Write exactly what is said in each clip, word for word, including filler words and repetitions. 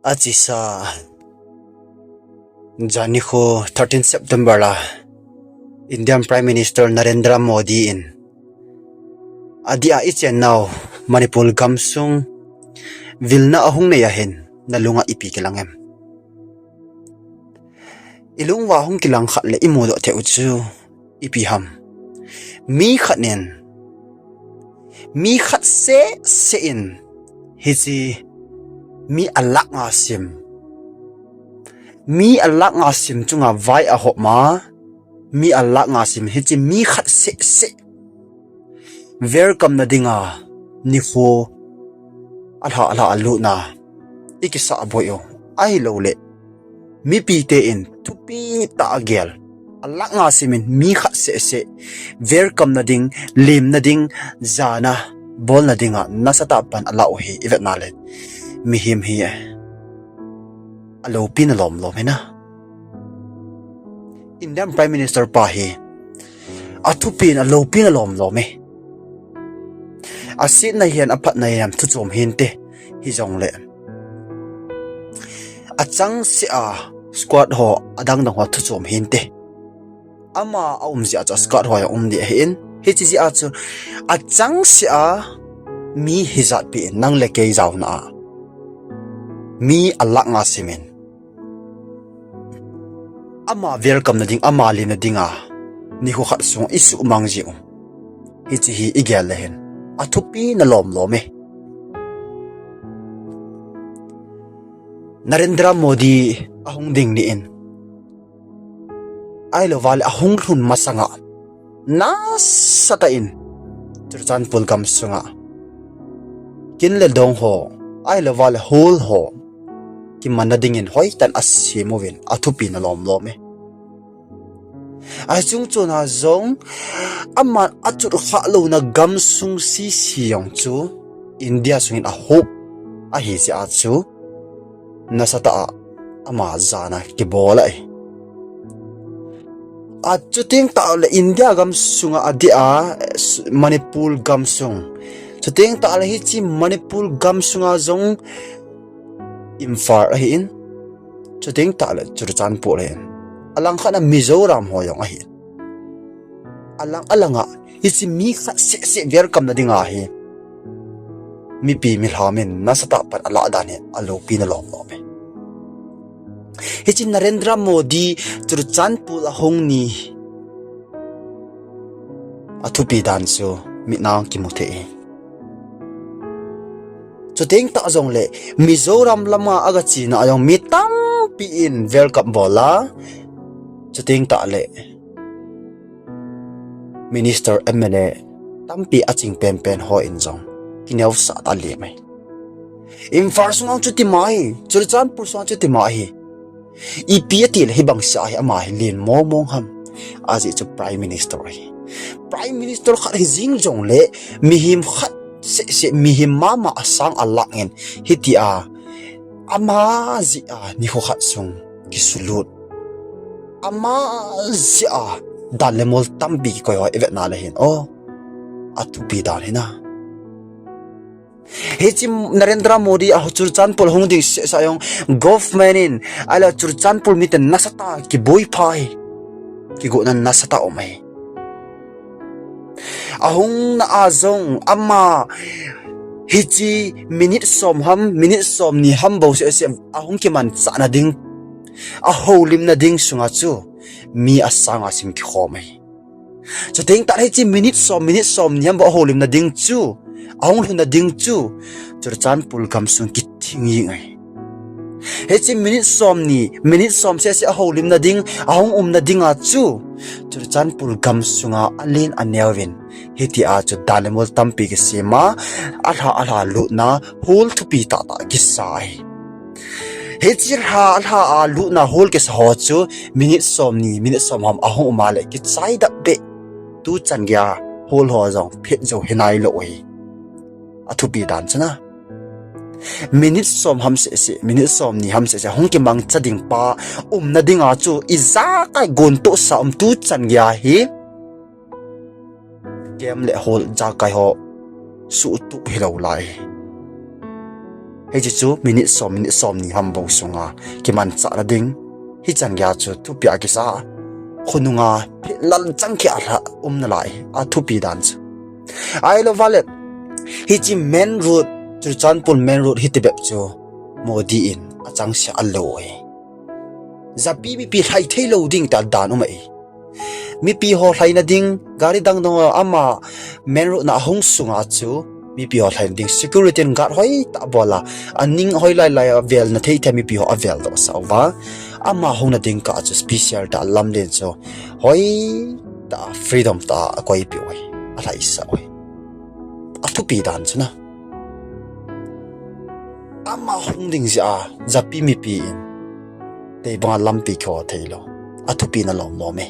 Achesa, jani kho thirteen September la, Indian Prime Minister Narendra Modi in adeh a ichennau Manipur gamsung vilna ahung nei ahin, nalunga ipi kilang em? Ilung uva hung kilang khat le imudoh thei u chu ipi ham? Mi khat nin, mi khat seh seh in, hiche mi alakh nga sim, mi alakh nga sim chunga vai ahop ma, mi alakh nga sim hiche mi khat seh seh welcome na dinga nikho alha alha alutna ikisah boi u. Ahilouleh mipite in thupi tah a gel, alakh nga sim in mi khat seh seh welcome na ding, lemna ding, jana bolna dinga nasatah pan alah u hi ivetna le, mihem hi aloupina lom lom hi na. Indian Prime Minister pa hi athupina aloupina lom lom e. Asetna hihen aphatna hihen thuchom hinte, hijongle achangseh a squad ho adang dang ho thuchom hinte. Ama aum jeh a chu squad ho jong um ding ahin, hiche jeh a chu achangseh a mi hijatpi in nang le kei jaona a mi alakh nga sim in ama welcome na ding, ama lemna dinga nikho khat sung isuhmang jeh u, hiche hi igel le hin athupina lom lom e. Narendra Modi ahung ding ni in, ahilouva le ahung lhun masanga nasatah in Churachandpur gamsunga kin le dong ho, ahilouva le hall ho kimanna dingin hoitah in asem uvin, athupina lom lom e. Ahi chung chona jong aman achut khah louna gamsung sese jong chu India sungin ahop ahi jeh a chu nasatah a ama jana kibol ahi. Achuteng tah le India gamsunga adeh a Manipur gamsung, chuteng tah le hiche Manipur gamsunga jong Imphal ahin, chuteng tah le Churachandpur ahin, alangkhat a Mizoram ho jong ahin, alang alanga hiche mi khat seh seh welcome na dinga hi mipi milham in nasatah pan alah dan hi aloupina lom lom e. Hiche Narendra Modi Churachandpur ahung ni athupi dan chu mit a kimu thei e. Chuteng tah jongle Mizoram lama aga chena a jong mi tampi in welcome bol a, chuteng tah le minister, M L A tampi aching penpen ho in jong kineosah tah a lem ahi. Imphal sunga chutima hi, Churachandpur sunga chutima hi. Ipi ati le hibang seh hi ama hi len mong mong ham? Ajeh chu Prime Minister ahi. Prime Minister khat hijing jongle mihem khat seh seh, mihem mama asang alakh in, hitia ama jeh a nikho khat sung kisulut, ama jeh a dan le mol tampi kikoi ho ivetna le hin, o, athupi dan hi na. Hiche Narendra Modi a Churachandpur hung ding seh seh jong government in, ahile Churachandpur miten nasatah a kiboipha hi, kigotna nasatah um ahi. Ahungna a jong ama hiche minute som ham, minute somni ham bou seh seh ahung kimanchahna ding, ahoulimna ding sunga chu mi asanga sim kikhom ahi. Chuteng tah le hiche minute som, minute somni ham bou ahoulimna ding chu, ahung lhunna ding chu Churachandpur gamsung kithing jeng ahi. Hiche minute somni, minute som seh seh ahoulimna ding, ahung umna dinga chu Churachandpur gamsunga alen aneovin, hitia chu dan le mol tampi kisem a, alha alha lutna hall thupi tah tah kisa ahi. Hiche lha lha a lutna hall kisa ho chu minute somni, minute som ham ahung um a le kichaidap beh, tuchan geiya hall ho jong phet jou hinailou ahi. Athupi dan chu na. Minute som ham seh seh, minute somni ham seh seh hung kimangcha ding pa umna dinga chu ijakai gontohsa um, tuchan geiya hi camp le hall jakai ho suhtup hilou lai. Hiche chu minute som, minute somni ham bou sunga kimanchah na ding. Hichan geiya chu thupi a kisa. Khonunga phelal chang kei a lha umna lai a thupi dan chu. Ahilou vale, hiche main road, Churachandpur main road hiti bep chu Modi in achangseh a lo e. Japi mipi lhai theilou ding tia dan um ahi. Mipi ho lhaina ding, gari dang dang ho ama main road na ahung sunga chu, mipi ho lhaina ding security in guard hoitah abol a, aning hoilai lai a velna thei thei mipi ho aveldoh sah uva. Ama hungna ding kah chu special tah lamlen chu hoitah freedom tah a akoipeh u ahi. Alhaisah u ahi. Athupi dan chu na. Ama hung ding jeh a, japi mipi in tei banga lampi kihou theilou. Athupi na lom lom e.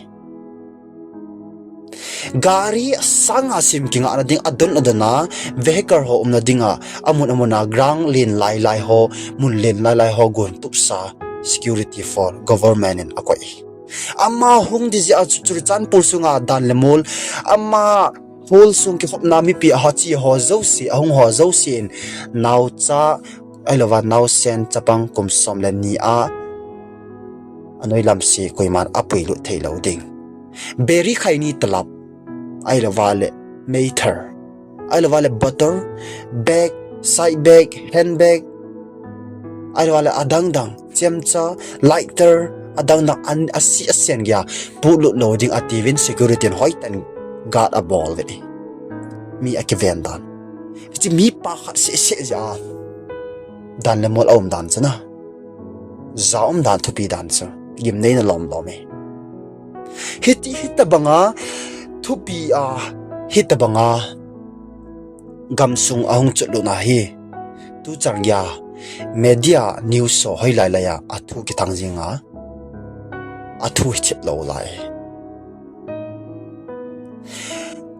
Gari asanga sim kingahna ding, adon adon a, vehicle ho umna dinga, amun amun a, ground len lai lai ho, mun len lai lai ho, gon tupsa, security for government in akoi. Ama hung ding jeh a chu Churachandpur sunga dan le mol, ama hall sung kikhopna mipi ahache ho jouse, ahung ho jouse in, naocha, ahilouva naosen chapang kum som le ni a, anoilam se koiman apuilut theilou ding. Biri khaini talap, ahilouva le meithal, ahilouva le bottle, bag, side bag, handbag, ahilouva le adang dang, chemcha, lighter, adang dang an, ase asen geiya pulut lou ding atiuvin security in hoitah in guard abol uve. Mi akiven dan. Hiche mi pa khat seh seh jeh a dan le mol aum dan chu na. Jaum dan, thupi dan chu gimneina lom lom e. Hiti, hitobanga thupi a, hitobanga gamsung ahung chotlut na hi, tuchan geiya media news ho hoilai lai a athu kithang jinga, athu hichep lou lai.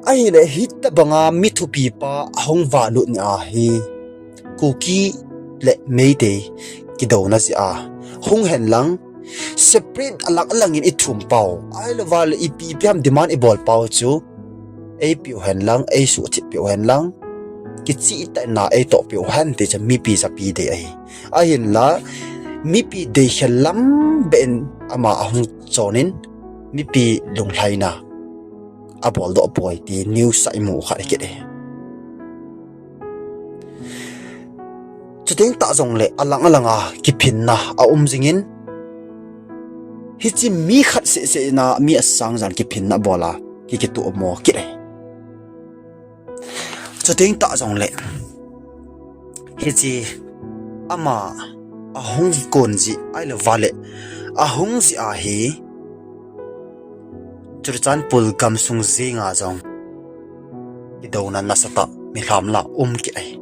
Ahile hitobanga mi thupi pa ahung valut ni ahi, Kuki le Meitei kidouna jeh a hung hen lang, separate alang alang in ithum pau, ahilouva le ipi ipi ham demand ibol pau chu, eipeu hen lang, eisuhthip peu hen lang, kichehtah in na eitoh peu hen ti chu mipi japi dei ahi. Ahinla, mipi dei khel lam beh in ama ahung chonin, mipi lunglhaina aboldoh poi ti news a imu kha kit e. Chuteng tah jongle alang alanga kiphinna aum jingin, hiche mi khat seh seh in a mi asang jan kiphinna bol a ki, kitohmo kit e. Chuteng tah jongle, hiche ama ahung kon jeh, ahilouva le ahung jeh a hi, Churachandpur gamsung jenga jong kidouna nasatah milham la um kit ahi.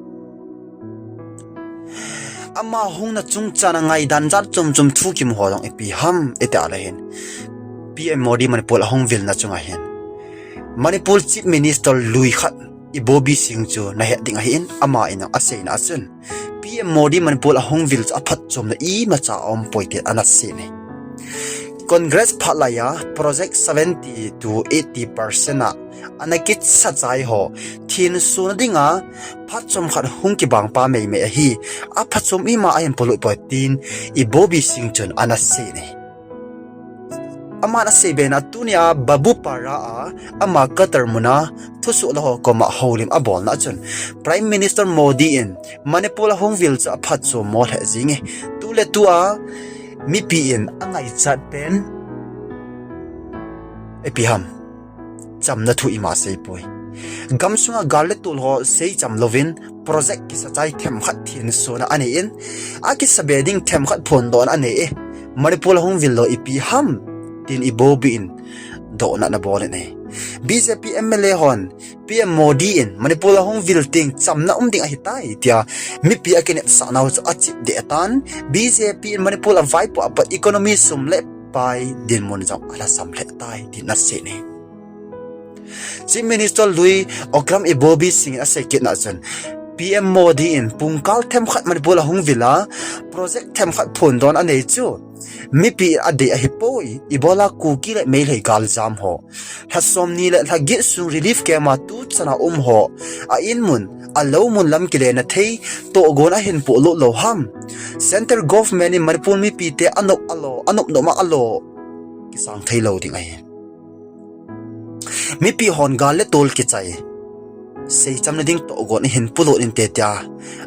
Ama hungna chungchang a ngaidan jat chom chom thu kimu ho jong ipi ham iti le hin, P M Modi Manipur ahung vilna chunga hin, Manipur Chief Minister lui khat Ibobi Singh chu nahet ding ahin, ama in aseina a chun, P M Modi Manipur ahung vil chu aphatchomna imacha aumpoi tin ana sei e. Congress phat laiya project seventy to eighty percent a ana kisachai ho thensona dinga phatchom khat hung kibang pa meimei ahi, aphachom ima ahin polut poi tin Ibobi Singh chun ana sei e. Aman asei bena tunia Babupara a ama Qatar muna thusoh la ho koma houlim abolna a chun, Prime Minister Modi in Manipur ahung vil chu aphatchommo lheh jenge. Tuletua mipi in angaichat pen ipi ham, chamna thu ima seipoi. Gamsunga gal le tol ho seicham louvin project kisachai themkhat thensona anei in, akisabe ding themkhat phondohna anei e. Manipur ahung vil lou ipi ham tin Ibobi in dohna ana bol in ahi. B J P M L A hon P M Modi in Manipur ahung vil teng chamna um ding ahitai tia mipi akinepsah nau chu achip deh tan, B J P in Manipur avaipoh a pat economy sum le pai dinmun jong alhasam lheh tai tin asei e. Chief Minister lui Okram Ibobi Singh in asei kitna chun, P M Modi in pungkal themkhat Manipur ahung vil a, project themkhat phondohna anei chu Mipi adei ahipoi, ibola Kuki le Meitei galjam ho, lha somni le lha get sung relief camp a tuchan a um ho, a in mun, a lou mun lam kile na thei, tohgon ahin polut lou ham. Central government in Manipur mipite anop alo, anop nop a alo kisang thei lou ding ahi. Mipi hon gal le tol kichai, seicham na ding tohgon ihin polut inte tia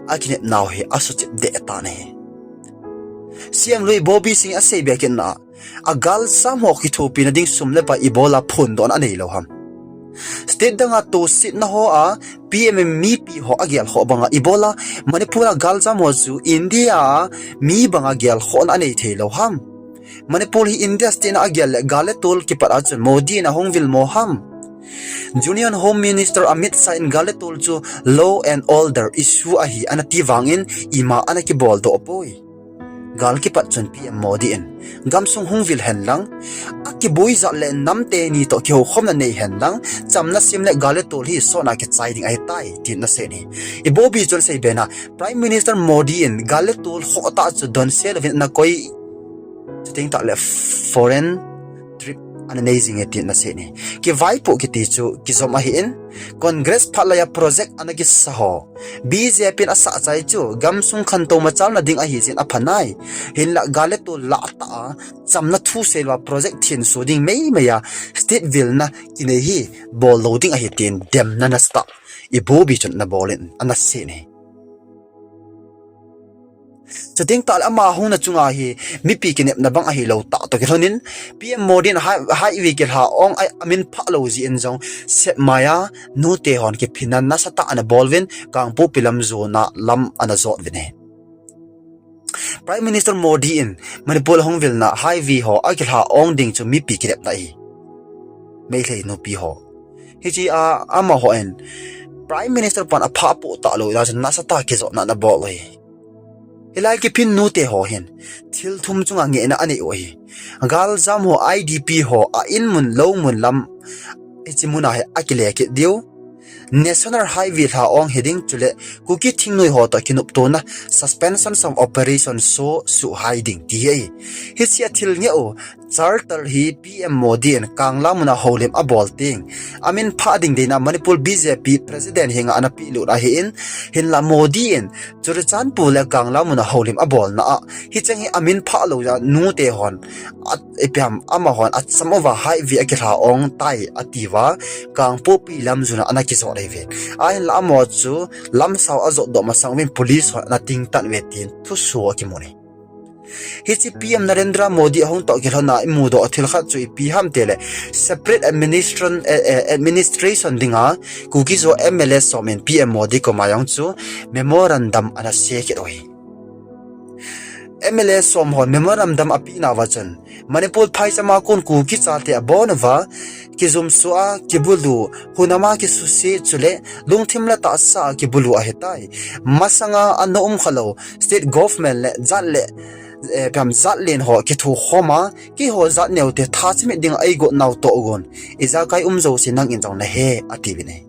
akinep nau hi asuchep deh tan ahi. C M lui Bobby Singh asei be kit na, a galjam ho kithopi na ding sum le pai ibola phondoh na anei lou ham. State dang a tosetna ho a P M in mipi ho agel ho banga ibola Manipur a galjam ho chu India a mi banga gel ho na anei thei lou ham. Manipur hi India state na agel le gal le tol kipat a chun Modi in ahung vil mo ham. Union Home Minister Amit Shah in gal le tol chu law and order issue ahi ana ti vangin ima ana kibol doh poi. Gal kipat chun P M Modi in gamsung hung vil hen lang, akibui jat le nam teni toh kihoukhomna nei hen lang, chamna sim le gal le tol hi sotna kichai ding ahitai, tin ana sei in ahi. I Bobby chun asei be na, Prime Minister Modi in gal le tol khoh tah chu donse louvin ana koi, chuteng tah le foreign trip ana nei jing e, tin ana sei in ahi. Kivaipoh kiti chu kijom ahin, Congress phat laiya project ana kisa ho B J P in asah chai chu gamsung khantou machalna ding ahi jeh in apha nai. Hinlah gal le tol lah tah a chamna thu seilou a project thenso ding meimei a state vilna kinei hi bol lou ding ahi, tin demna nasatah i Bobby chun ana bol in ana sei in ahi. Chuteng tah le ama hungna chunga hi mipi kinepna bang ahilou tah toh kilhonin, P M Modi in high, highway kilha ong a, amin phah lou jeh in jong Sep Mai a nute hon kiphinna nasatah ana bol uvin, Kangpokpi lam jona lam ana jot uvin ahi. Prime Minister Modi in Manipur hung vilna highway ho akilha ong ding chu mipi kinepna ahi. Meitei nupi ho. Hiche a, amahon Prime Minister pan aphah poh talou, ila chun nasatah kijotna ana bol u ahi. Hilai kiphin nute ho hin thil thum chunga ngehna anei u ahi. Galjam ho, I D P ho, a in mun lou mun lam, hiche muna hi akile kit diu. National Highway lha ong hiding chule Kuki thingnoi ho toh kinoptona, Suspension of Operation SoO suhhai ding ti hi ahi. Hiche a thil ngeh u, Charter hi P M Modi in Kangla muna houlim abol teng, amin phah ding deina Manipur B J P President henga ana pelut ahin, hinlah Modi in Churachandpur le Kangla muna houlim abolna a, hicheng hi amin phah lou a nute hon, a, ipi ham, amahon acham uva highway akilha ong tai atiuva, Kangpokpi lam jona ana kijot ahiuve. Ahinlah amaho chu lamsao ajot doh masang uvin police hon ana tingtang uve tin thusoh akimun ahi. Hiche P M Narendra Modi ahung toh kilhona imudoh thil khat chu ipi ham itile, separate administration, eh, eh, administration dinga Kuki-Zo M L A som in P M Modi koma jong chu memorandum ana se kit u ahi. M L A som hon memorandum apenauva chun, Manipur phaichama kon Kuki chate abon uva, kijumsoh a kibulu, hunama kisuse chule lungthim le tahsa a kibulu ahitai. Masanga ana um khalou state government le jat le, eh, ipi ham, jatlen ho kithokhom a, keiho jat neote tha chimit dinga eigot nau tohgon, ijakai um jouse nangin jong nahe, atiuvin ahi.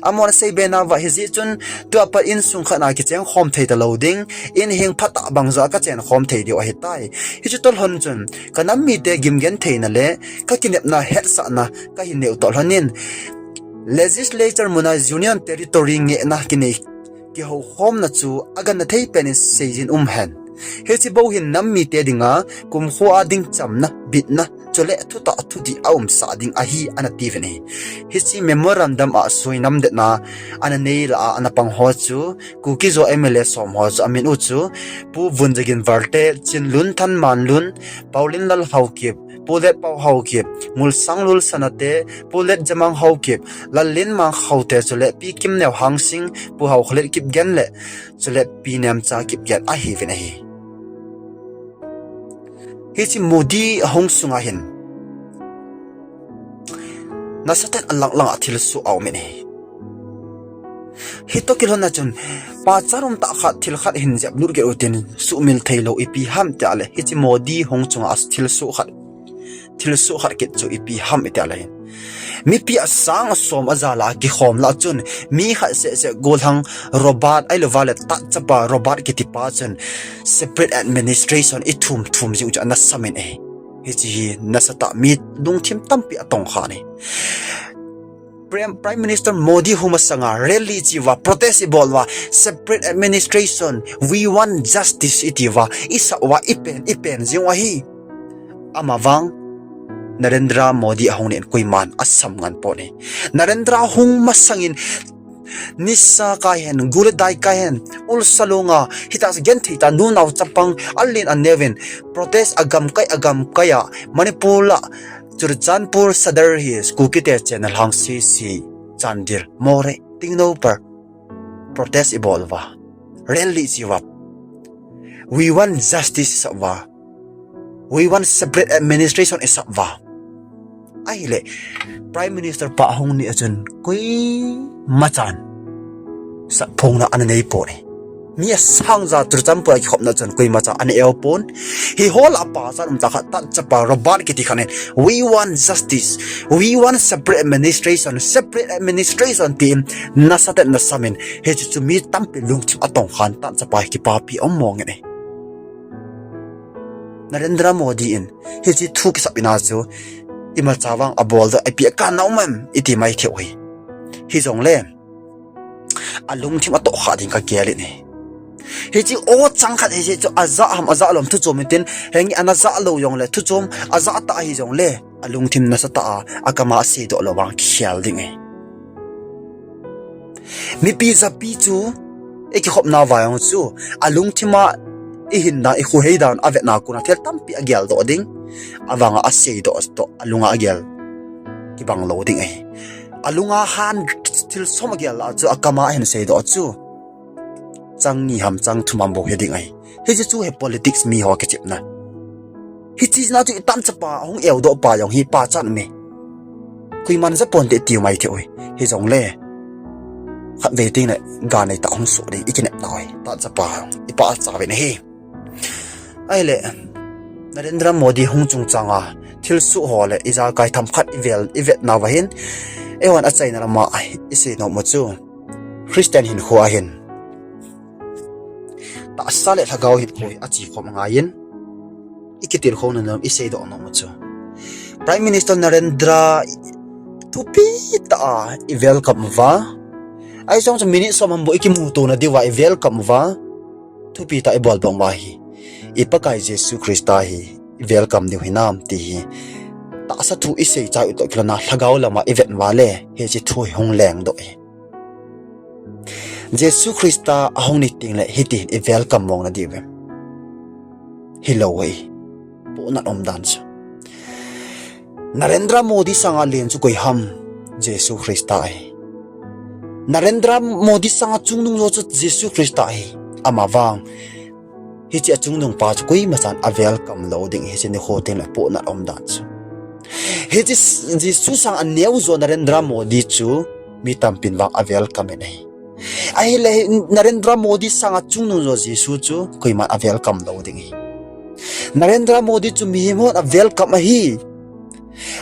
Amahon asei be nauva hijeh chun, tua pat insung khat na kicheng khom thei talou ding, in heng phatah bang joh a kachen khom thei diu ahitai. Hichu toh lhon chun, kanam mite gimgentheina le kakinepna hetsahna kahin neiu toh lhonin, Legislature muna Union Territory ngehna kinei kihoukhomna chu agangthei pen in seijin umhen. Hiche bou hin nam mite dinga kumkho a ding chamna, bitna, chule thutah thudih aumsah ding ahi, ana tiuvin ahi. Hiche memorandum a suinam detna ana nei lah a ana pang ho chu Kuki-Zo M L A som ho chu amin u chu, Pu Vunjagin Valte, Chinlun Thanmanlun, Paolenlal Haokip, Pu Letpao Haokip, Ngulsanglul Sanate, Pu Letjamang Haokip, Lallenmang Khaute chule Pi Kimneo Hangsing, Pu Haokholet Kipgen le chule Pi Nemcha Kipgen ahiuvin ahi. Hiche Modi ahung sunga hin nasatah in alanglang a thilsoh aumin ahi. Hitoh kilhonna chun, pachat umtah khat thil khat hin jeplut kit utin, suhmil theilou ipi ham itile, hiche Modi hung chunga thilsoh khat, thilsoh khat kit chu ipi ham itile, Mipi asang asom ajal a kikhom lah chun, mi khat seh seh golhang Robert, ahilouva le Tat chapa Robert kitipa chun separate administration ithum thum jiu chu ana samin ahi. Hiche hi nasatah mi lungthim tampi atongkha ahi. Prime, Prime Minister Modi hung masanga rally chi uva protest ibol uva separate administration, we want justice iti uva, isah uva ipen, ipen jing u ahi. Amavang Narendra Modi ahung nin koiman asam ngan pon ahi. Narendra hung masangin nisa kai hen, gulai dai kai hen, ulsa longa, hitah genthei tah nunao chapang, alen aneuvin, protest agam kai, agam kai a, Manipur lah, Churachandpur Sadar Hills, Kukite channel hang sisi, Chandel, Moreh, Tengnoupal, protest ibol uva, rally chi uva, we want justice isah uva, we want separate administration isah uva. Ahile, Prime Minister pa ahung ni a chun koimachan saphongna ana nei pon ahi. Mi asang ja Churachandpur a kikhopna chun koimachan ana eu pon. Hiho lah a pachat um tah khat, Tat chapa Robert kiti khat in, we want justice, we want separate administration, separate administration tin nasatah in ana samin, hiche chu mi tampi lungthim atongkhan, Tat chapa hi kipapi um mongin ahi. Narendra Modi in hiche thu kisap ina chu imacha vang abol doh ipi akanna um em iti maithei u ahi. Hijongle alungthim atohkha ding kagel in ahi. Hiche o chang khat hiche chu ajah ham ajah lou ham thuchom intin, henge ana jah lou jongle thuchom ajah tah hijongle alungthim nasatah a akam a aseidoh lou vang kikhel ding ahi. Mipi japi chu ikikhopna uva jong chu alungthim a ihin dan, ikhohei dan avetna kona thil tampi ageldoh ding. Avanga aseidoh toh alunga agel kibang lou ding ahi. Alunga han thil som agel lah chu akam a ahin seidoh chu chang ni ham chang thum ham bou hiding ahi. Hiche chu hi politics miho kichepna. Hiche na chu i Tat chapa ahung eudoh pa jong hi pachat um e, koiman ja ponte tiu maithei u ahi. Hijongle khatvei tengle ga neitah hung soh ding ikinep tauve, Tat chapa i pachat uvin ahi. Ahile Narendra Modi hung chungchanga thilsoh ho le ijakai themkhat ivel, ivetnauva hin, eihon achaina lama isei nom u chu Christian hinkhoa hin tahsa le lhagao hinkho hi achekhom angaiyin, ikitilkhouna nom iseidoh nom u chu Prime Minister Narendra thupi tah a i welcome uva, ahi jong chu minute som ham bou ikimuto na diuva i welcome uva, thupi tah ibol bang uva hi, i Pakai Jesu Christa hi i welcome diu hinam ti hi tahsa thu isei chai u toh kilhonna lhagao lama ivet uva le hiche thu hi hung lengdoh hi. Jesu Christa ahung ni tengle hitin i welcome mong na diu em? Hilou ahi. Pohnat umdan chu Narendra Modi sanga len chu koi ham? Jesu Christa ahi. Narendra Modi sanga chungnung jo chu Jesu Christa ahi. Amavang hiche achungnung pa chu koimachan a welcome lou ding, hiche nikho tengle pohnat umdan chu. Hiche Jesu sanga neo jo Narendra Modi chu mi tampin vang a welcome in ahi. Ahile Narendra Modi sanga chungnung jo Jesu chu koiman a welcome lou ding ahi. Narendra Modi chu mihem hon a welcome ahi.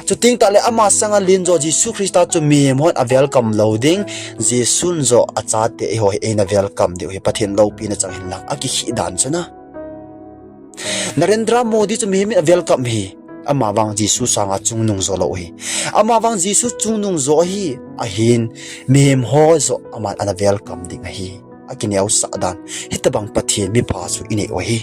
Chuteng tahle ama sanga len jo Jesu Christa chu mihem hon a welcome lou ding. Jesun jo achate eiho hi eina welcome diu hi Pathen loupina chang hinlang akikhih dan chu na. Narendra Modi chu mihem in a welcome hi. Amavang Jesu sanga chungnung jo lou hi. Amavang Jesu chungnung jo ahi. Ahin mihem ho joh aman ana welcome ding ahi. Akineosah dan. Hitobang Pathen mipha chu inei u ahi.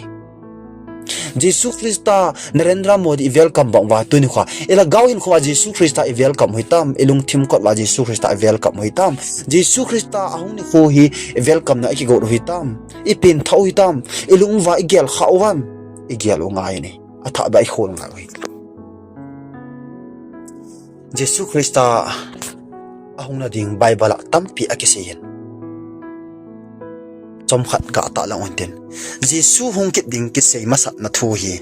Jesu Christa, Narendra Modi i welcome bang uva tuni khoa i lhagao hinkhoa Jesu Christa i welcome u hitam, i lungthim kot uva Jesu Christa i welcome u hitam? Jesu Christa ahung nikho hi i welcome na ikigot u hitam, i pengthah u hitam, i lung uva i gelkhah uvam? I gel u ngai ahi. Athahbeh a i khol ngai u ahi. Jesu Christa ahung na ding Bible a tampi akisei in, chomkhat gah tah lang untin, Jesu hung kit ding kisei masatna thu hi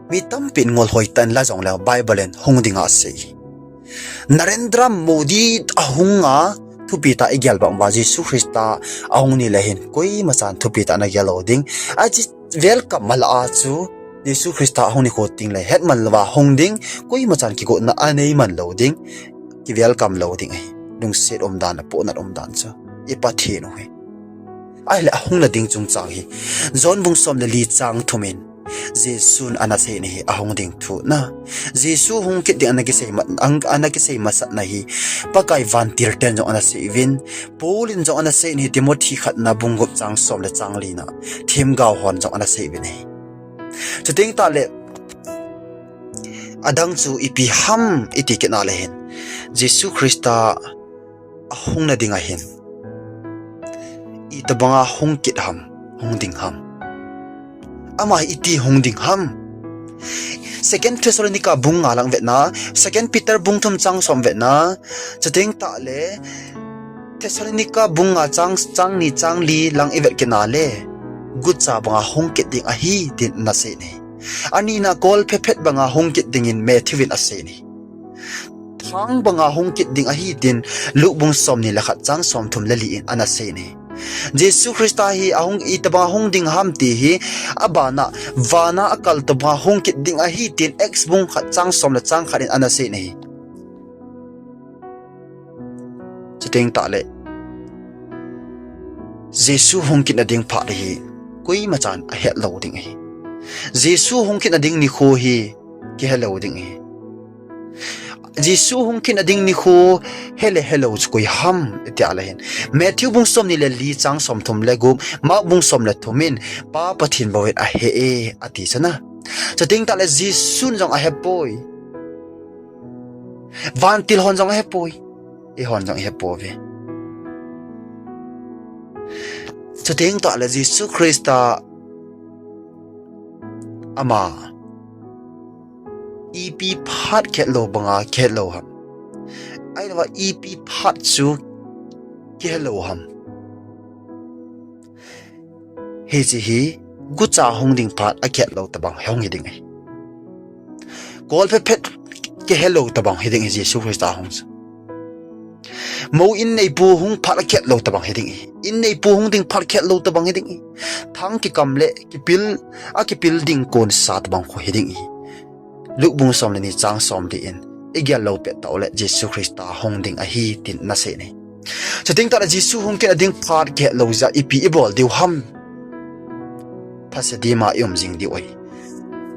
mi tampin ngol hoi tah in la jongleu Bible in hung dinga asei. Narendra Modi ahunga thupi tah i gel bang uva Jesu Christa ahung ni le hin koimachan thupi tah na gel lou ding. Ahi chu welcome mala a chu Jesu Christa ahung nikho teng le hetman louva hung ding, koima chan kigotna anei man lou ding, ki welcome lou ding ahi. Lungset umdan, apohnat umdan chu i Pathen u ahi. Ahile ahung nading chungchang hi John bung som le li chang thum in Jesun ana sei in ahi, ahung ding thu na. Jesu hung kit ding ana kisei ma-, ang-, ana kisei masatna hi Pakai vantil ten jong ana sei uvin, Paul in jong ana sei in ahi, Timothy khatna bung gup chang som le chang lina, themgao hon jong ana sei uvin ahi. Chuteng tahle, adang chu ipi ham iti kit na le hin, Jesu Christa ahung nading ahin, itobanga hung kit ham, hung ding ham, ama hi iti hung ding ham. Second Thessalonica bung nga lang vetna, Second Peter bung thum chang som vetna, chuteng tahle Thessalonica bung nga chang, chang ni chang li lang i vet kit na le, gucha banga hung kit ding ahi tin ana sei in ahi. Anina kol phephet banga hung kit dingin Matthew in asei in ahi. Thang banga hung kit ding ahi tin Luke bung som ni le khat chang som thum le li in ana sei in ahi. Jesu Christa hi ahung, itobanga hung ding ham ti hi, abana, vana akal tobanga hung kit ding ahi tin Acts bung khat chang som le chang khat in ana sei in ahi. Chuteng tahle, Jesu hung kit nading phat hi koima chan ahet lou ding ahi. Jesu hung kit nading nikho hi kihe lou ding ahi. Jesu hung kit nading nikho he le helou chu koi ham iti a le hin, Matthew bung som ni le li chang som thum le gup, Mark bung som le thum in, Pa Pathen bou in ahe e, ati chu na. Chuteng tahle Jesun jong ahepoi. Vantil hon jong ahepoi. Eihon jong ihepouve. Chuteng tahle Jesu Christa ama ipi phat kihet lou banga kihet lou ham. Ahilouva ipi phat chu kihe lou ham. Hiche hi gucha hung ding phat akihet lou tobang hung hi ding ahi. Kol phephet kihe lou tobang hi ding ahi Jesu Christa hung chu. Mou in neipu hung phat akihet lou tobang hi ding ahi. In neipu hung ding phat kihet lou tobang hi ding ahi. Thang kikam le kipil, akipil ding konsa tobang khu hi ding ahi. Luke bung som le ni chang som li in, igel lou pet tah ule Jesu Christa hung ding ahi tin ana sei in ahi. Chuteng tahle Jesu hung kit nading phat kihet lou jeh a ipi ibol diu ham. Phasedima i um jing diu ahi.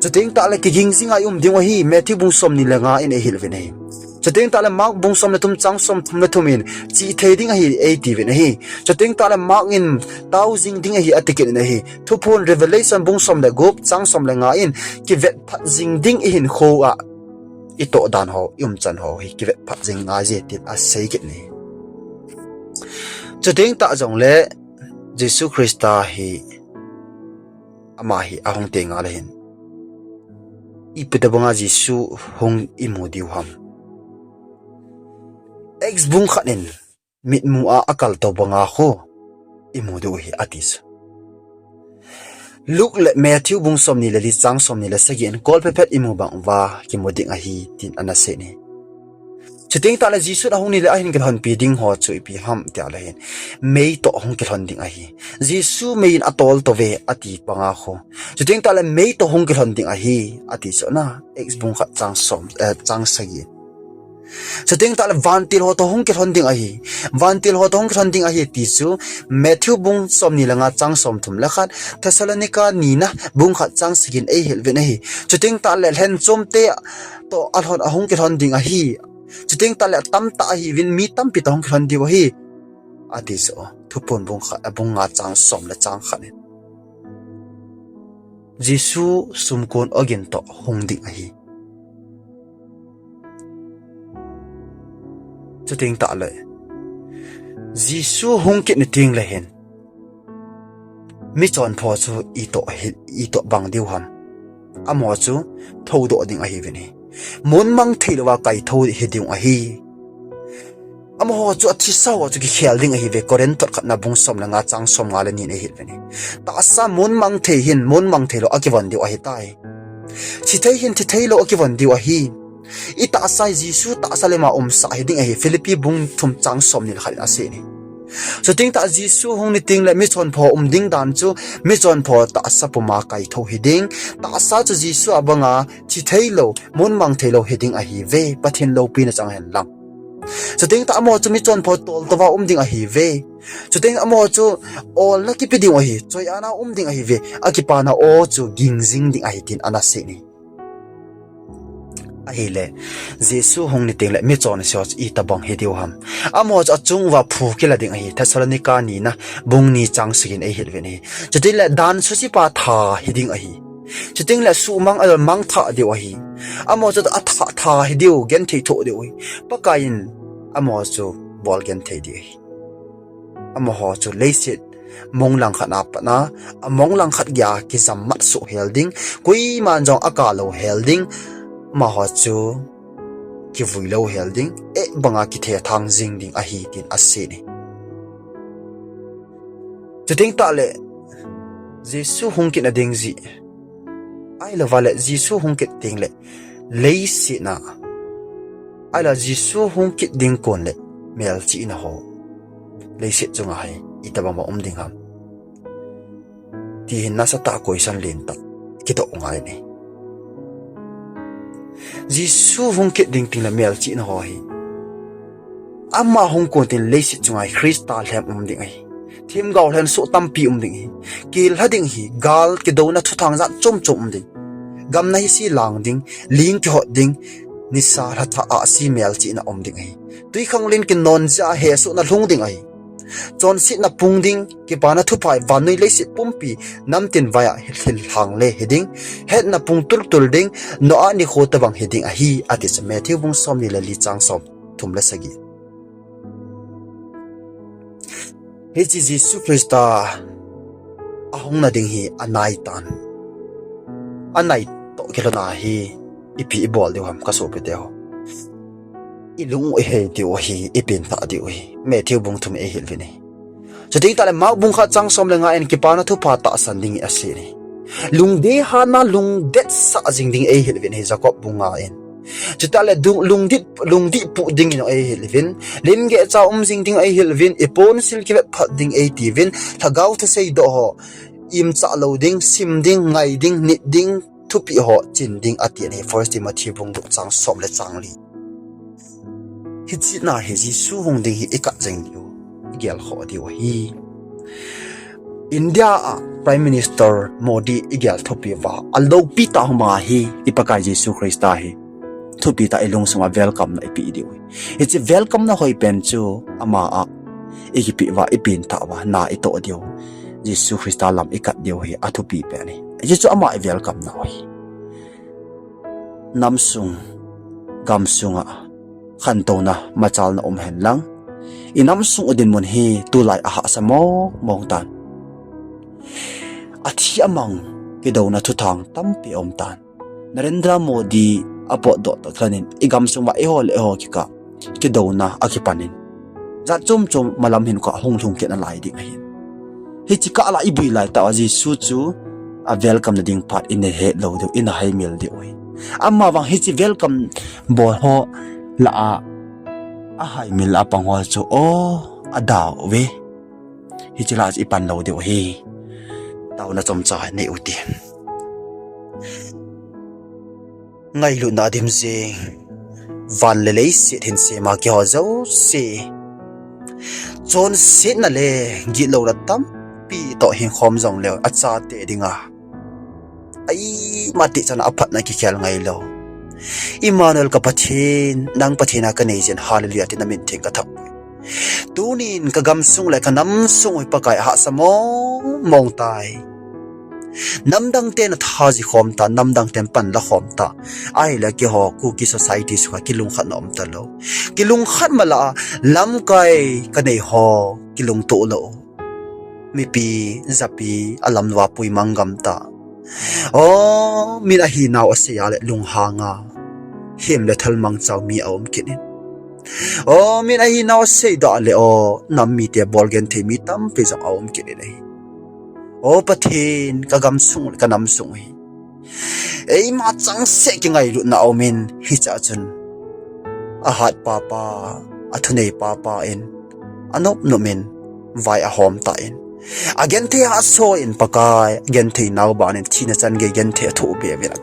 Chuteng tahle kiging jinga i um diu ahi, Matthew bung som ni le nga in eihil uvin ahi. Chuteng tahle Mark bung som le thum chang som thum le thum in, chihthei ding ahi eiti uvin ahi. Chuteng tahle Mark in, tao jing ding ahi ati kit in ahi. Thuphon Revelation bung som le gup chang som le nga in, kivet phat jing ding ihinkho a, itoh dan ho, i umchan ho hi kivet phat jing ngai je tin asei kit in ahi. Chuteng tah jongle Jesu Christa hi, ama hi ahung teng a le hin, ipi tobanga Jesu hung imu diu ham. Acts bung khat in mitmu a akal tobanga khu imu diu ahi ati chu. Luke le Matthew bung som ni le li chang som ni le sagi in kol phephet imu bang uva kimu ding ahi tin ana sei in ahi. Chuteng tahle Jesun ahung ni le ahin kilhonpi ding ho chu ipi ham tia le hin, mei toh hung kilhon ding ahi. Jesu mei in atol touve ati banga khu. Chuteng tahle mei toh hung kilhon ding ahi ati chu na, Acts bung khat chang som, eh, chang sagi. Chuteng tahle vantil ho toh hung kilhon ding ahi. Vantil ho toh hung kilhon ding ahi ti chu Matthew bung som ni le nga chang som thum le khat, Thessalonica nina bung khat chang sagi in eihil uvin ahi. Chuteng tahle lhenchomte toh alhon ahung kilhon ding ahi. Chuteng tahle tamtah ahiuvin mi tampi toh hung kilhon diu ahi, ati chu. Thuphon bung khat, bung nga chang som le chang khat in, Jesu sumkon ogin toh hung ding ahi. Chuteng tahle Jesu hung kit ni teng le hin, michonpha chu itoh hi, itoh bang diu ham. Amaho chu thoudoh ding ahiuvin ahi. Mun mang thei louva kaithou hi ding ahi. Amaho chu athisa ho chu kikhel ding ahiuve, Corinth thot khatna bung som le nga chang som nga le ni in eihil uvin ahi. Tahsa mun mang thei hin mun mang thei lou akivon diu ahitai. Thi thei hin thi thei lou akivon diu ahi. I tahsa hi Jesu tahsa lema umsah hi ding ahi, Philippi bung thum chang som ni le khat in asei in ahi. Chuting tah Jesu hung ni ting le michonpha um ding dan chu michonpha tahsa puma kaitho hiding, tahsa chu Jesu a banga thi theilou, mun mang theilou hiding ahiuve, Pathen loupina chang hen lang. Chuting tah amaho chu michonpha toltouva um ding ahiuve. Chuting amaho chu olna kipe ding ahi, choiana um ding ahiuve, akipana o chu gingjing ding ahi tin ana sei ni. Ahile, Jesu hung ni ting le michonse ho chu itobang hidiu ham. Amaho chu achung uva phu kila ding ahi, Thessalonica nina, bung ni chang sagi in eihil uvin ahi. Chuting le dan susipa tha hiding ahi. Chuting le suhmang a mangthah diu ahi. Amaho chu atha tha hidiu, genthei thoh diu ahi. Pakaiyin amaho chu bol genthei ding ahi. Amaho chu leiset mong langkhat a patna, among langkhat geiya kijam mat soh hel ding, koiman jong akah lou hel ding, amaho chu kivui lou hel ding, eh banga kithethang jing ding ahi tin asei ni. Chuting tah le Jesu hung kitna ding jeh, ahilouva le Jesu hung kit ting le leiset a, ahile Jesu hung kit ding kon le melchihna ho leiset chunga hi itobang bang um ding ham, ti hi nasatah a question lentah kidoh ngai ni. Jesu hung kit ding ting le melchihna ho hi, ama hung kon tin leiset chunga hi Christa lhem um ding ahi. Themgao lhensoh tampi um ding ahi. Kilha ding ahi, gal kidouna thuthang jat chom chom um ding. Gamna hise lang ding, ling kihot ding, nisa lhacha ahsi melchihna um ding ahi. Twikhanglen kinon jeh a hesohna lhung ding ahi. Chonsetna pung ding, kipana thupha hi vannoi leiset pumpi namtin vai a hi lhilhang le hiding, hetna pung tultul ding, Noah nikho tobang hiding ahi, ati chu Matthew bung somni le li chang somthum le sagi. Hiche Jesu Christa ahungna ding hi anaitan. Anai toh kilhona hi ipi ibol diu ham kasopite ho. Ilung u ihei diu ahi, ipengthah diu ahi. Matthew bung thum eihil uvin ahi. Chuting tah le Mark bung khat chang som le nga in kipana thupha tahsan ding hi asei ni. Lungdei hana lungdetsah jing ding eihil uvin ahi, Jacob bung nga in. Chutah le lungdih, lungdih puh ding in eihil uvin. Lim gehcha um jing ding eihil uvin. Iponsil kivet phat ding eiti uvin. Lhagao thuseidoh ho imchah lou ding, sim ding, ngai ding, nit ding, thupeh ho chin ding ati ahi, First Timothy bung gup chang som le chang li. Hiche na hi Jesu hung ding hi ikat jeng diu, igelkhoh diu ahi. India a Prime Minister Modi igel thupi uva, aloupi tah hung banga hi iPakai Jesu Christa hi thupi tah ilungsunga welcome na ipeh diu ahi. Hiche welcome na hoipen chu ama a ikipeh uva, ipengthah uva, na itoh diu, Jesu Christa lam ikat diu hi athupi pen ahi. Hiche chu ama iwelcome nau ahi. Namsung, gamsunga khantouna, machalna um hen lang, inamsung u dinmun hi tulai ahahsa mong mong tan. Athi amang kidouna thuthang tampi aum tan. Narendra Modi apotdoh toh kilhonin igamsung uva eiho le eiho kikah kidouna akipan in, jat chom chom malam hin kah hung lhung kit nalai ding ahin. Hiche kah lah a ibui lai tah uva Jesu chu awelcome na ding phat ina hetlou diu, ina haimil diu ahi. Amavang hiche welcome bol ho lah a ahaimil a apang ho chu, o, adau uve. Hiche lah chu ipan lou diu ahi. Taona chomcha nei ute. Ngailutna dim jing, van le leiset hinsema keiho jouse, chonsetna le gitlouna tampi toh hinkhom jongleu, achate dinga aimati chana aphatna kikhel ngailou, Emmanuel ka Pathen, nang Pathen a kanei jin, Hallelujah ti namin theng kathap. Tunin kagamsung le kanamsung u hi Pakai ahahsa mong mong tai. Namdang ten atha ji khom ta, namdang ten pan la khom ta. Ahile keiho Kuki society sunga kilungkhatna um talou. Kilungkhat ma lah a lamkai kanei ho kilungto lou. Mipi, japi, alamlua puimang gam ta. O, min ahinau asei a le lunghanga hem le thal mangchau mi aum kit in. O, min ahinau aseidoh a le, o, nam mite bolgenthei mi tampi jong aum kit in ahi. O Pathen, kagamsung le kanamsung hi eima changseh kingailutna aumin, hichea chun ahat papa, athunei papa in, anop nop in, vai ahom tan, agenthei hahsa in Pakai, agenthei nau ban in thina chan gei genthei athoh be uvin,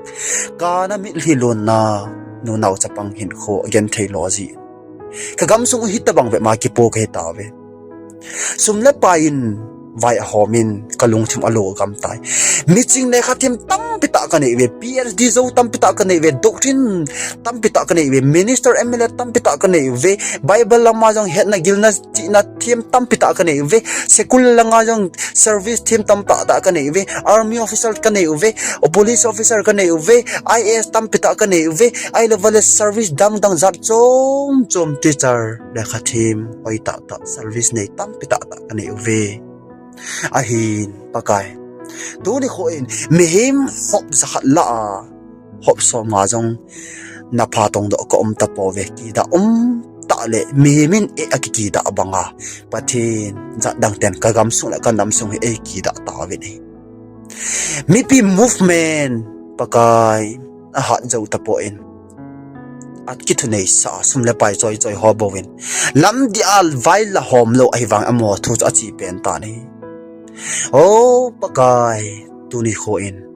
kana mitlhi lonna nunau chapang hinkho agenthei lo jin, kagamsung u hitabang vema kipo kahi tauve. Sum le pai in vai ahom in kalungthim alo gam tai. Miching lekha them tampi tah kanei uve, P H D jou tampi tah kanei uve, doctrine tampi tah kanei uve, minister M L A tampi tah kanei uve, Bible lama jong hetna gilna chihna them tampi tah kanei uve, secular langa jong service them tampi tah kanei uve, army officer kanei uve, police officer kanei uve, I A S tampi tah kanei uve, ahilou vale service dang dang jat chom chom, teacher, lekha them hoi tah tah, service nei tampi tah tah kanei uve. Ahin Pakai, tuni kho in mihem hop jakhat lah a hop som nga jong napha tongdoh kaum tapouve, kidah um tah le mihem in eh akikidah banga Pathen jat dang ten kagamsung le kanamsung hi eikidah tauvin ahi. Mipi movement Pakai ahat jou tapon, akithuneisa sum le pai choi choi ho bouvin, lamdih a vai la hom lou ahivang amaho thu chu ache pen tan ahi. O Pakai, tuni kho in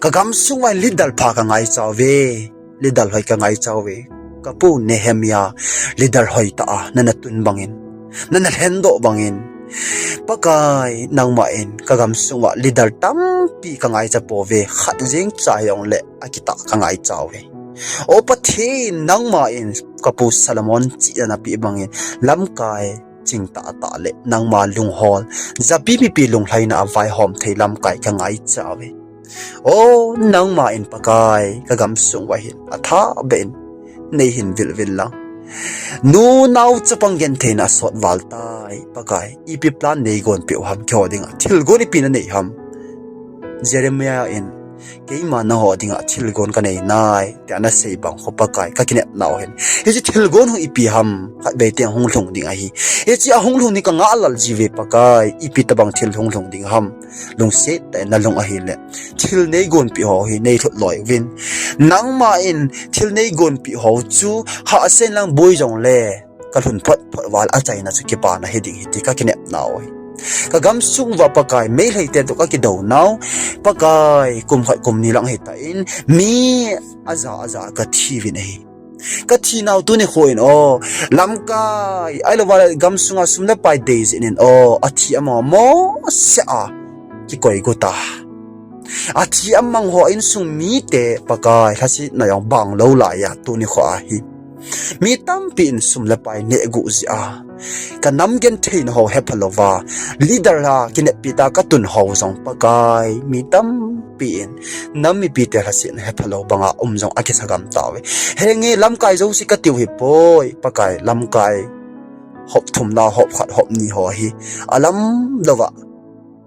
kagamsung uva leader pha kangaichauve, leader hoi kangaichauve. Kapu Nehemiah, leader hoitah a nana tun bangin, nana lhendoh bangin, Pakai, nangma in kagamsung uva leader tampi kangaicha pouve, khat jeng cha hijongle akitah kangaichauve. O Pathen, nangma in kapu Solomon chihna napeh bangin lamkai chingtah tah le nangma lunghol, japi mipi lunglhaina a vaihom thei lamkai kangaichauve. O nangma in Pakai, kagamsung uva hin athahbeh in neihin vilvil lang. Nunau chapang gentheina asot val tai Pakai, ipi plan neigonpeh u ham keiho dinga, thilgon ipi nanei ham? Jeremiah in, keima nangho dinga thilgon kanei nai, tia anasei bang kho Pakai, kakinepnau hin, hiche thilgon hi ipi ham, khatvei teng hung lhung ding ahi. Hiche ahung lhung ding kangah lel jiuve Pakai, ipi tobang thil hung lhung ding ham? Lungset tah in nalung ahile, thil neigonpeh ho hi neilhut loi uvin. Nangma in thil neigonpeh ho chu hahsa inlang boi jongle kalhun phot phot uva le achaina chu kipana hiding ahi ti kakinepnau ahi. Kagamsung uva Pakai, Meitei ten toh kakidounau Pakai, kum khat kum ni lang hitah in mi aja aja kathiuvin ahi. Kathinau tuni kho in o, lamkai, ahilouva le gamsunga sum le pai deijin in o, athi amaho moseh a kikoi got a, athi amang ho insung mite Pakai, lhasetna jong bang lou laiya tuni kho ahi. Mi tampi in sum le pai nehguh jeh a, kanam gentheina ho hepha louva, leader a kineppi tah a katun ho jong Pakai, mi tampi in nam mipite lhasetna hepha lou banga um jong akisa gam tauve. Henge, lamkai jouse katiu hipoi Pakai, lamkai hop thum la, hop khat, hop ni ho hi alam louva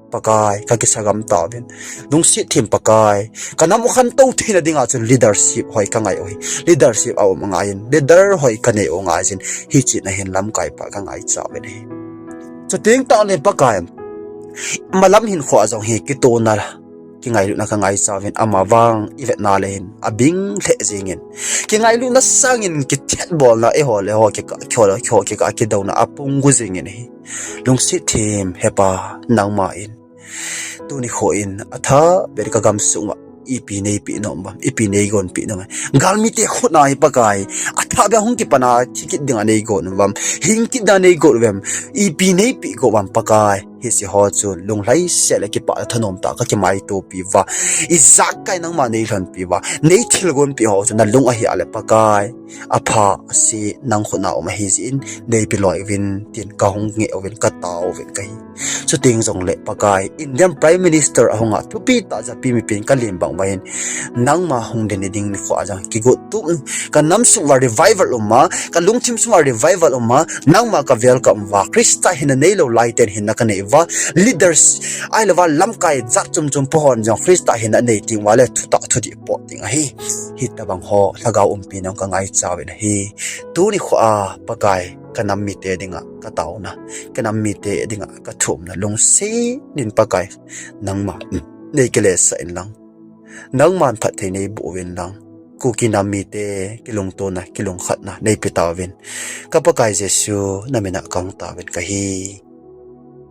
Pakai, kakisa gam tauvin. Lungset them Pakai, kanam u khantou theina dinga chun leadership hoi kangai u ahi. Leadership aum angaiyin, leader hoi kanei u angaiyin, hiche a hin lamkai pa kangaichauvin ahi. Chuteng tahle Pakai, malam hinkhoa jong hi kitona, kingailutna kangaichauvin, amavang ivetna le hin abing lheh jengin, kingailutna sangin kithetbolna, eiho le eiho kikah, keiho le keiho kikah kidouna apung gu jengin ahi. Lungset them Hepa, nangma in tuni kho in athahbeh in kagamsung uva ipi neipeh nom uvem, ipi neigonpeh nom uvem? Galmite khut a hi Pakai, athahbeh a hung kipan a thi kit dinga neigon uvem, hing kit dinga neigon uvem? Ipi neipeh got uvem Pakai? Hiche ho chu lunglhaisel le kipah le thanom tah a kakimaitopi uva, ijakai nangma neilhonpi uva, neithilgonpi ho chu nalung ahi a le Pakai, apha ase, nang khut a um ahi jeh in neipe loi uvin tin kahung ngeh uvin, kataovin kahi. Chuteng jongle Pakai, Indian Prime Minister ahunga thupi tah japi mipin kalem bang uva hin, nangma hung den ding nikho a jong kigot tup, kanam sung uva revival um a, kalungthim sung uva revival um a, nangma ka welcome uva, Christa hinna neilou laiten hinna kanei uva, leaders, ahilouva lamkai jat chom chom pa hon jong Christa hinna nei teng uva le thutah thudih pot ding ahi. Hitobang ho lhagao umpi nang kangaichauvin ahi. Tuni kho a Pakai, kanam mite dinga kataona, kanam mite dinga kathumna, lungset in Pakai, nangma neikiletsah inlang, nangman phatthei neiboh uvin lang, Kuki nam mite kilungtona, kilungkhatna neipe tauvin, ka Pakai Jesu namin a kahung taovin kahi.